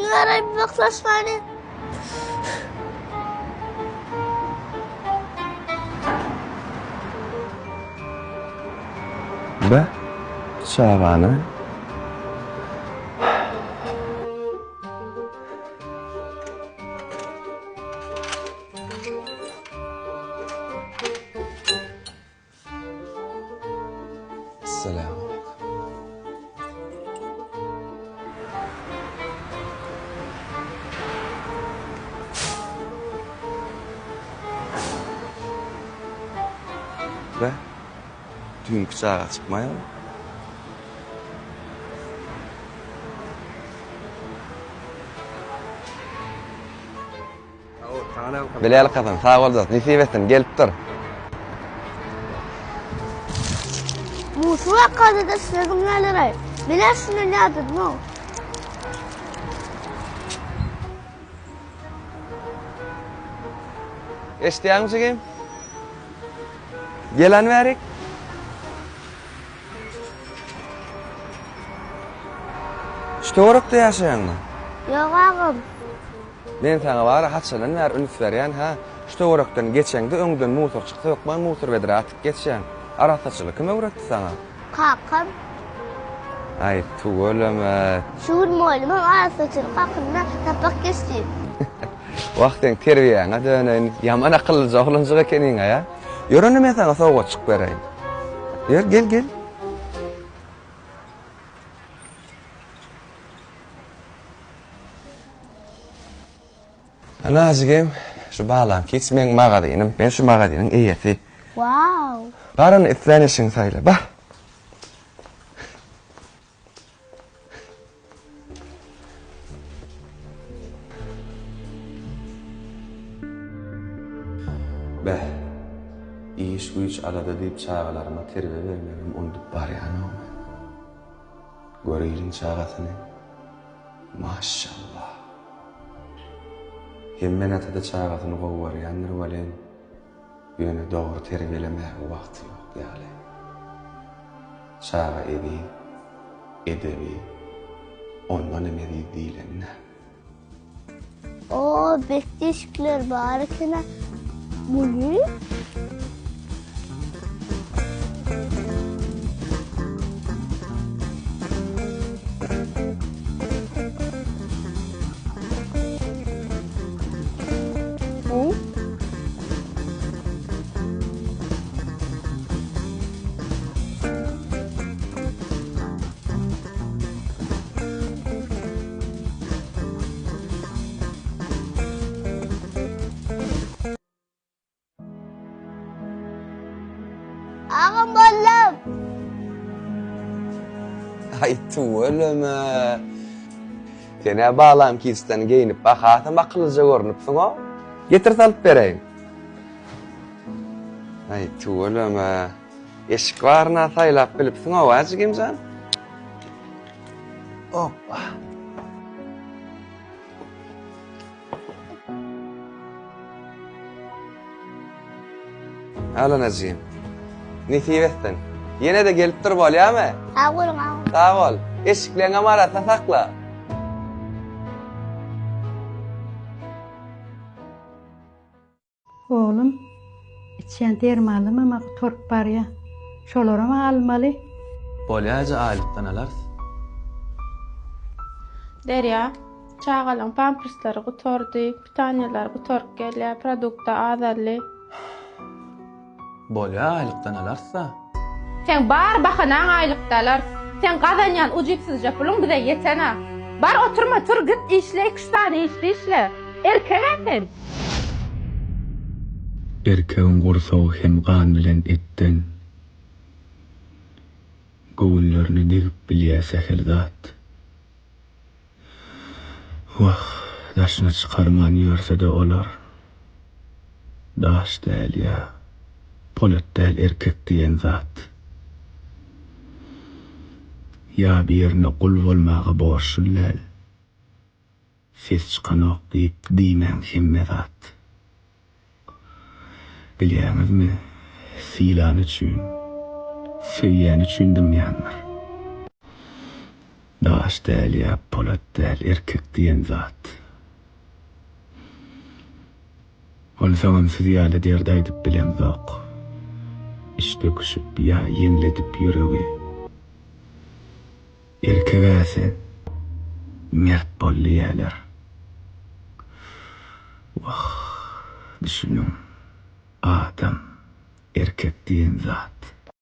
Beräý bir baklaşmany. Be, çagany. Esselamu aleýkum. Be, düýnki çaga çykmaýarmy? Bilal Hasan, sag bol dost, nesip etsin, gelip dur. Musa wakada-da sözüň ýalyraý. Men-ä şundan ýadadym-ow. Eşidýäňmi jigim? Gel hany bärik. Şu töwerekde ýaşaýaňmy? Ýok agam. Men saňa bar-a haçandan bäri üns berýän, hä? Şu töwerekden geçeňde öňden musor çyksa hökman musor bedre atyp geçýäň. Arassaçylygy kim öwretdi saňa? Kakam. Aý, tüweleme. Şu gün mugallymym arassaçylyk hakynda sapak geçdi. Wah, seň terbiýäňe döneýin. Ýaman akyllyja oglanjyk ekeniň-aý-a. Ýör onda men saňa sowgatjyk bereýin. Ýör, gel, gel. Ana jigim, şu balam kiç meň magazynym. Men şu magazynyň eýesi. Wow. Bar onda islän eşigiňi saýla. Bar. Beh. Iş güýç alada diýip çagalaryma terbiýe bermegem undup barýan-ow men. Gör iliň çagasyny. Maşşallah. Hemme ene-ata-da çagasyny gowy görýändir welin, ýöne dogry terbiýelemäge wagty ýok ýaly. Çaga eziz, edebi ondan hem eziz diýleni-dä. Oo bek deşikler bar ekena. Bu ne? Bu? Agam boldum. Aý tüweleme. Sen-ä balam kiçden geýnip bak hasam akyllyja görnüpsiň-ow. Getir salyp bereýin. Aý tüweleme. Eşik baryna saýlap bilipsiň-ow, a jigimjan? Oppa. Al anajygym. Nesip etsin. Ýene-de gelip dur bolýamy? Sag boluň agam. Sag bol. Eşikleňem arassa sakla. Oglum, içýän dermanlamam-a gutaryp barýa. Şolaram-a almaly. Bolýa eje aýlykdan alarys. Derýa, çagalaň pampersleri gutardy, pitaniýalary gutaryp gelýär, produkta azaldy. Bolýa aýlykdan alarys-da. Seň bar bahanaň aýlykda alarys. Seň gazanýan ujypsyzja puluň bize ýetena. Bar oturma tur git işle iküç sany işde işle. Erkeg-ä sen. Erkegiň gursagy hem gan bilen etden. Göwünlerine degip bilýär sähel zat. Wah, daşyna çykarman ýörse-de olar. Daş däl ýa polat däl erkek diýen zat. Ýa birine gul bolmaga borçly däl. Ses çykanok diýip diýmäň hemme zat. Bilýäňizmi, sylany üçin, söýýäni üçin dymýandyr. Daş däl ýa polat däl erkek diýen zat. Onsoňam siz ýaly dert aýdyp bilemzok. Iç döküşip ýa ýeňledip ýüregi. Erkeg-ä sen, mert bol diýýäler. Wah, düşüniň, adam, erkek diýen zat.